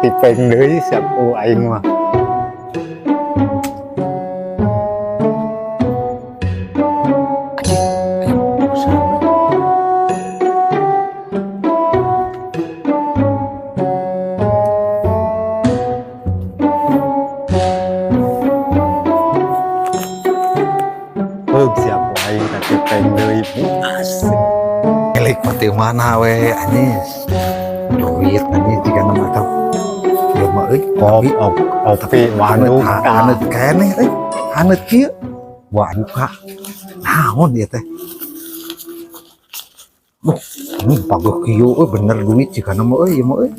Tipeng deui sia ku aing mah. Anjing, aya bungkusan. Heug sia ku aing katipeng deui. Asik. Milik mati mana we, anjing. Duit anjing jika nama atau ieu mah euy. Kop kopi waduh. Haneut keneh euy. Haneut kieu. Wah, buka. Naon ieu teh? Duh, ini pageuh kieu euy, bener duit jika nama euy, ieu mah euy.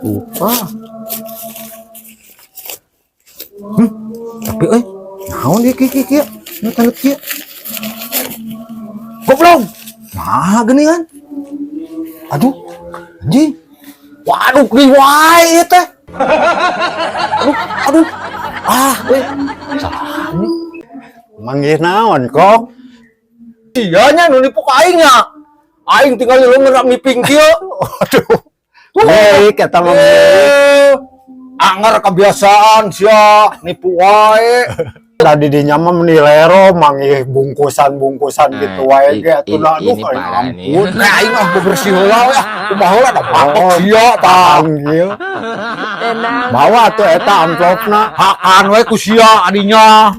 Lupa. Tapi euy, naon ieu kieu kieu kieu? Nu haneut kieu. Goblok. Nah, geuningan. Aduh, anjing. Waduh, geuning wae ieu teh. Aduh, aduh. Ah, euy. Salah nih. Manggih naon kok? Iya nya nu nipu ka aing nya. Aing tinggal leungeun ngiping kieu. Aduh. Milik eta mah milik. Eh, anger kebiasaan sia nipu wae. Tadi dinya mah meni lero manggih bungkusan-bungkusan Nah, gitu wae ge atuh dah, aduh ini aing parah nih. ampun. Nah, aing mah bebersih heula we ah. Kumaha heula da patok Oh, sia tah. Panggil. Tenang. Bawa tuh eta amplopna. Hakan we ku sia adinya.